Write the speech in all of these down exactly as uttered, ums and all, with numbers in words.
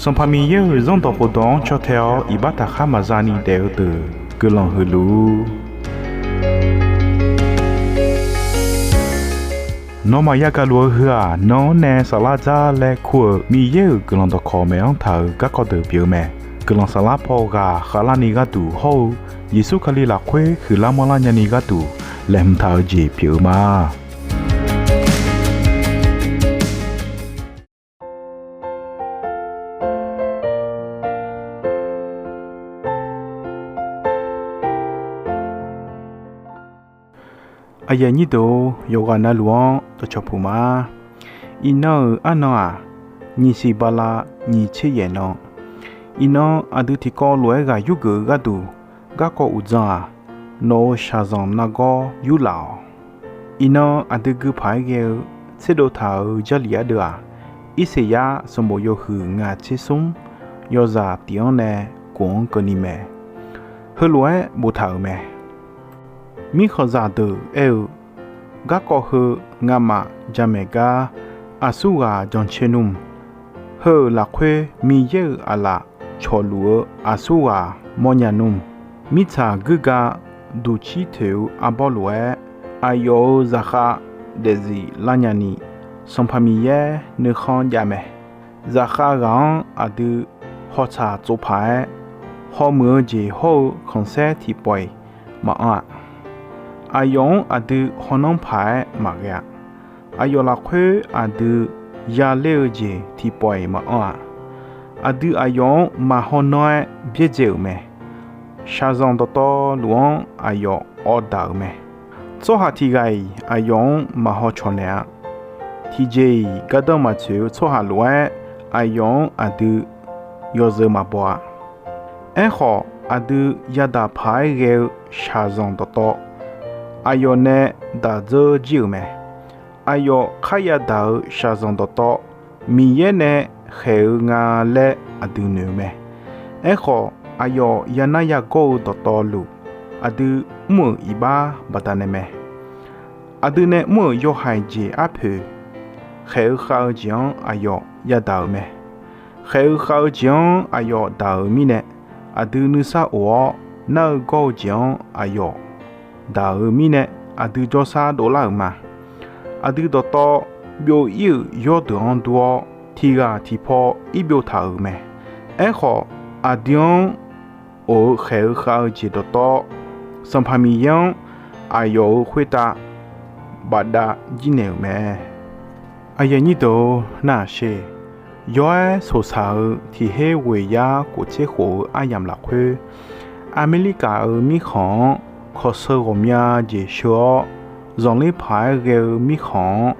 Sanqpaq Miqyaer-euq Zanrdawq khofdawq-anr caw tae-awr iqbax taqkhar maqza ni daef-eu deuq guiqlanq huiq luf-ur. Nawmaf yagaq luf-eu heu-aq, nan-anr nae saflar dzar laer kur-euq Miqyaer-euq guiqlanq dawqkawq maeq-anr taq-euq garkawv deuq pyeuf-eu mae. Guiqlanq saflar paw ghaq khavlarni gharduq hawr-eu Yeqsur Kali lafkhoer huiqlar manrlar nyani gharduq laeqhmq taq-eu jeq pyeuf-eu ma. Aqyuif aqnyir deuq-or, yawqghaq navluf-anr dawqcawq puq ma. Iqnan-euq arnan-aq, nyiq siq bala nyiq tser yaef nan. Iqnan aqdui tiqkawv lof-aer ghaq yurgeuf-eu gharduq, garkawv uqdzan-aq, Nawq-euq shaqzanq nargawr yurlaf-awq. Iqnan aqdui gui paq-aer ghae-eu tserdov taq-euq Jarlif ardeuv-aq, Irsaqyar sanqbof yawhuiq ngaq tser smr yawzaq tiq-anr nae kof-anr keuvni mae. Heulof-aer boftaq-euq mae. Mirkhanqzaq deuq aer-eu, Garkawv heu ngamaf jamaeq gar aqsurghaq jancaer nmr. Heu-euq lafkhoer Miqyaer-euq aqlaf cawqluf-eu aqsurghaq mawrnya nmr. Mirtsaq guirga duqcir toeq-eu arbawr lof-aer, aqyawf-euq zaqkhav daefzif lar nyani, Sanqpaq Miqyaer nuikhanr jav mae. Zaqkhav ghaq-anr aqdui hawtsaq tsov paq-aer, hawmuiq-eu jeq hawr-eu khanqsaer tiqpawf-iq maqanr-a. Aqyawf-anr aqdui hawnan paq-aer maqghae-a. Aqyawf lafkhoer aqdui yaler-eu jeq tiqpawf-iq maqanr-a. Aqdui aqyawf-anr maqhaw nanr-aer byaerdzae-euq mae. Shaqzanq dawqtawvluf-anr aqyawf awrdaq-euq mae. Tsawrhaq tiq ghaq-iq aqyawf-anr maqhaw cawq naeq-a. Tiqjeq-iq gardanr maqtsoeq-eu tsawrhaq lof-aer aqyawf-anr aqdui yawzeu maqbaw-a. Aerkhawf, aqdui yadaq paq-aer ghae-eu shaqzanq dawqtawv aqyawf nae daq dzeur jir-euq mae. Aqyawf kharya daq-euq shaqzanq dawqtawv Miqyaer nae khaeq-eu nga laer aqdui noeq-eu mae. Aerkhawf, aqyawf yanar yagawr-eu dawqtawvluf aqdui mr-euq iqbax baqdanae mae. Aqdui nae mr-euq yawhaiq jeq arpoeq, khaeq-eu khav-eu jeq-anr aqyawf yadaq-euq mae. Khaeq-eu khav-eu jeq-anr aqyawf daq-euq mirnae, aqdui nuisar of-awr nar-eu gawr-eu jeq-anr aqyawf daq-euq mirnae, aqdui jawrsar dovlar-euq ma. Aqdui dawqtawv byov ir-euq yawrdeuq-anr dur-awr, tiq ghaq tiq paw ir byov taq-euq mae. Aerkhawf, aqdui-anr of-eu khaeq-eu khav-eu jeq dawqtawv, Sanqpaq Miqyaer-anr aqyawf-euq khoertav bafdav jir naeq-euq mae. Aqyuif aqnyir deuq-or, nar-aq sher. Yaw-aer soqsaq-eu tiq her ghoeq yar kof tser khof-eu aryamq lafkhoer, Aqmeqliqkaq-euq mirkhanq-anr kawqsheu ghawqmya jeq sheu-awr, zanqler paq-aer ghae-eu mirkhanq-anr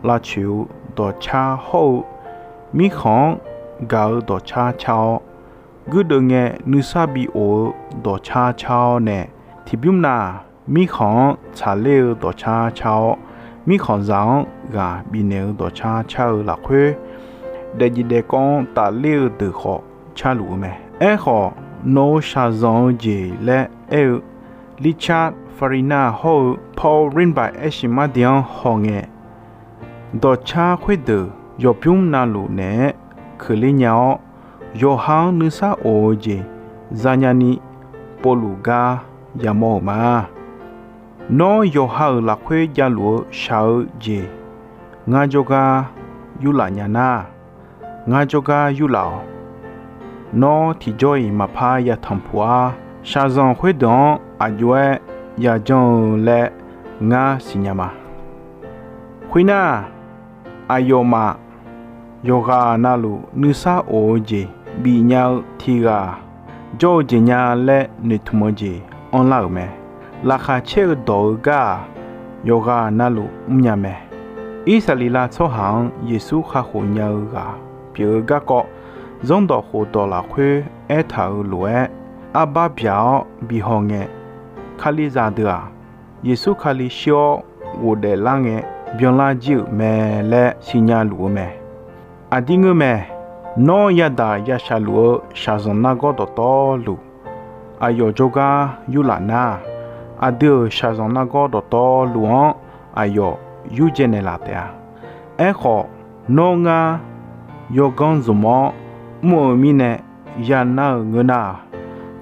lavcoeq-eu dawqcar hawr-eu, mirkhanq-anr gaq-eu dawqcar car-awr, guirdeuv ngae nuisar bi of-eu dawqcar car-awr nae, tiqbymr nav mirkhanq-anr tsaqler-eu dawqcar car-awr, mirkhanqzaq-anr ghaq bifnaeq-eu dawqcar car-eu lafkhoer, daefjeq daefkawv-anr tafler-eu deuq khawf carluf-eu mae. Aerkhawf, nawq-euq shaqzanq-eu jeq laer aer-eu Richard Farina hawr-eu Paul Greenbaum aersiq mar de-anr hawngae, dawqcar khoerdeuq yawqbymr navluf naeq-aer keuvler nya-awr, yawqha-anr nuisar of-eu jeq zanya ni povluf gar yamawr-euq ma. Nawr yawqha-euq lafkhoer javluf-eu shaq-eu jeq ngar jawrgar yurlaf nya nar, ngar jawrgar yurlaf-awq. Nawr tiqjawr-iq maqpar yatanq puq-ar. Shaqzanq khoerdeuq-anr aqjox-aer yajanr-eu laer ngar siqnya ma. Khoernar, aqyawfmaf yawqghaq navluf nuisar of-eu jeq bifnya-eu tiq ghaq jawr-eu jeq nya laer noeqtmq-eu jeq anrlar-euq mae. Laqkhaq caer-eu dawq-eu gar-aq, yawqghaq navluf mrnya mae. Irsaqleqlav tsawrhaq-anr Yeqsur kakhof nya-eu ghaq pyeuf-eu garkawv Zanrdawq khofdawq lafkhoer aertaq-euq lof-aer, arbar byaq-awr bihaw ngae, Kalizaq deuq-aq, Yeqsur Kali shir-awr ghofdaef lar ngae byanlar jir-euq mae laer siqnya luf-eu mae. Aqdir ngeur mae. Nawr yadaq yashaq luf-eu shaqzanq nargawr dawqtawvluf, aqyawf jawrgar yurlaf nar, aqdui-euq shaqzanq nargawr dawqtawvluf-anr aqyawf yurdzae naeqlaf taef-a. Aerkhawf, nawr ngar yawganr zmq-awr mr-eu mirnae yanar-euq ngeur nar-aq,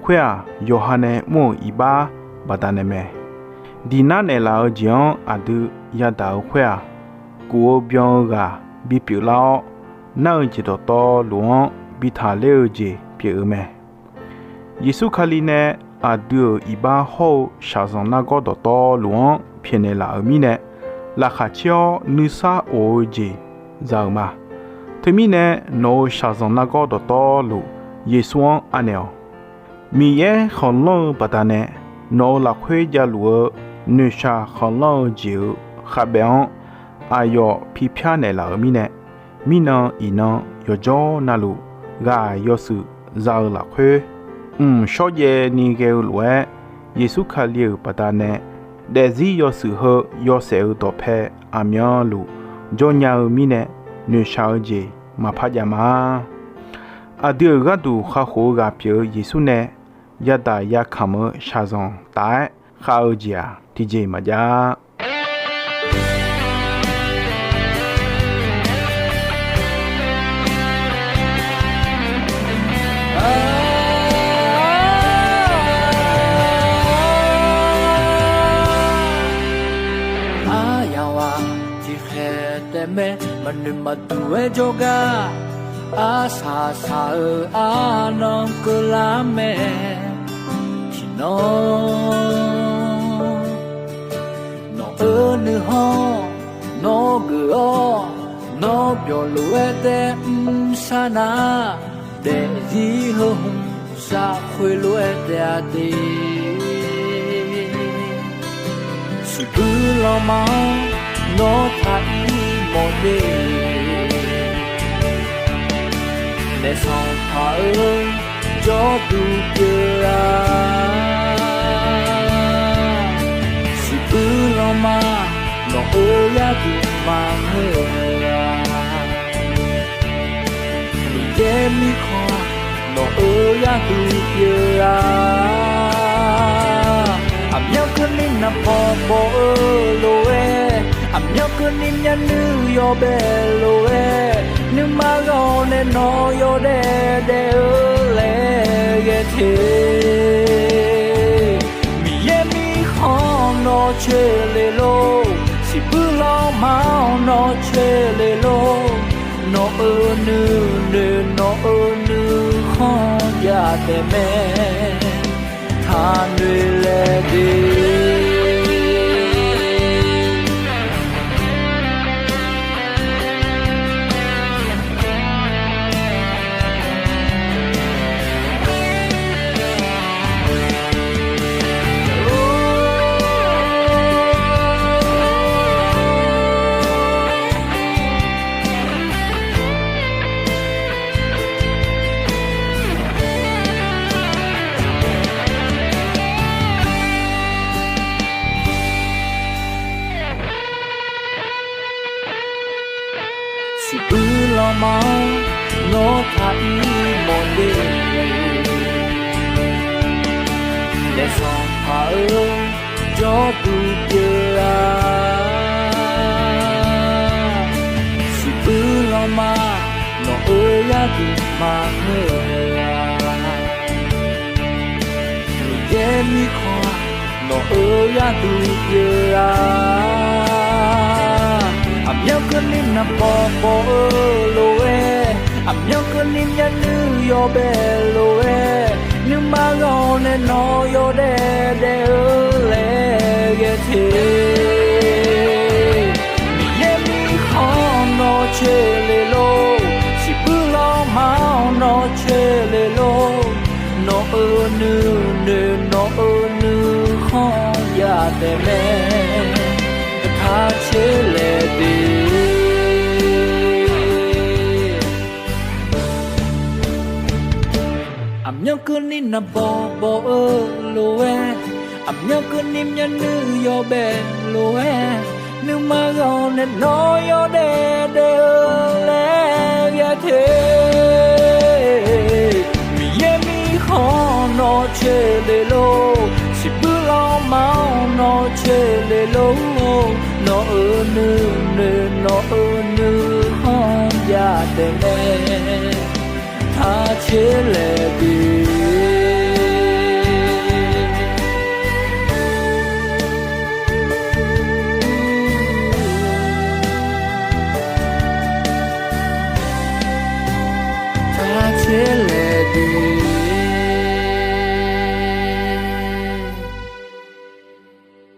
khoer-aq yawqha nae mr-euq iqbax baqdanae mae. Diq nar naeqlaf-eu jeq-anr aqdui yadaq-eu khoer-aq, kuf-eu byan-eu ghaq bipyeuf lar-awr, nar-eu jeq dawqtawvluf-anr bi taqler-eu jeq pyeuf-eu mae. Yeqsur Kali nae aqdui-euq iqbax hawr-eu shaqzanq nargawr dawqtawvluf-anr pyaeqnaeq laf-euq mirnae, laqkhaq caer-awr nuisar of-eu jeq za-euq ma. Teumirnae nawq-euq shaqzanq nargawr dawqtawvluf Yeqsur-anr anaeq-awq. Miqyaer khanqlanr-eu baqdanae nawq-euq lafkhoer javluf-eu noeqshaq khanqlanr-eu jeq-euq khavbaef-anr aqyawf pipyar naeqlaf-euq mirnae, mirnan iqnan yawqjawr navluf ghaq yawshuif za-eu lafkhoer, mq shawrjaev ni ghae-eu lof-aer, Yeqsur Kali-euq baqdanae daefzir yawshuif heu yawshaef-eu dawqpae aqmyanluf jawrnya-eu mirnae, noeqshaq-eu jeq maqpar jav ma. Aqdui-euq gharduq kakhof-eu ghaq pyeuf-eu Yeqsur nae yadaq yakamq-eu shaqzanq taf-aer khav-eu jeq-aq, tiqjeq maqjav. Aryamq-aq tiqkhaeq taef mae, maqnoeq maqduq-aer jawrgar, arsaq saq-eu arnan keuvlar mae. Tiqnan nawq-euq nuikhanr nawr geuf-awr, nawr byawq lof-aer taef mr sar nar, daefzir heu hmq sar khoerlof-aer taef-a de. Siqbuir lanma-anr nawr taq ir mawf de. Naef sanqpaq-eu jawrduq pyeuf-a. Siqbuir lanma nawq-euq gharduq maqngeur-a. Miqyaer mirkhanq nawq-euq gharduq pyeuf-a. Aqmyanluf keuvni naqbawq bawq-eu lof-aer, aqmyanluf keuvni myavnuiv yawbae lof-aer, nuima ghaq-awr nae nawr yawdaef daef-eu laer ghae te. Miqyaer mirkhanq nawr coeq le lor, siqbuir lanma-anr nawr coeq le lor. Nawq-euq nuinoeq nawq-euq nuikhanr jav taef mae, taqnoeq laeq de. Siqbuir lanma-anr nawr taq ir mawf de. Naef sanqpaq-eu jawrduq pyeuf-a. Siqbuir lanma nawq-euq gharduq maqngeur-a. Miqyaer mirkhanq nawq-euq gharduq pyeuf-a. Aqmyanluf keuvni naqbawq bawq-eu lof-aer, aqmyanluf keuvni myavnuiv yawbae lof-aer, nuima ghaq-awr nae nawr yawdaef daef-eu laer ghae te. Miqyaer mirkhanq nawr coeq le lor, siqbuir lanma-anr nawr coeq le lor. Nawq-euq nuinoeq nawq-euq nuikhanr jav taef mae, taq coeq laeq de. Aqmyanluf keuvni naqbawq bawq-eu lof-aer, aqmyanluf keuvni myavnuiv yawbae lof-aer, nuima ghaq-awr nae nawr yawdaef daef-eu laer ghae te. Miqyaer mirkhanq nawr coeq le lor, siqbuir lanma-anr nawr coeq le lor. Nawq-euq nuinoeq nawq-euq nuikhanr jav taef mae, taq tser laeqdui, tser laeqdui.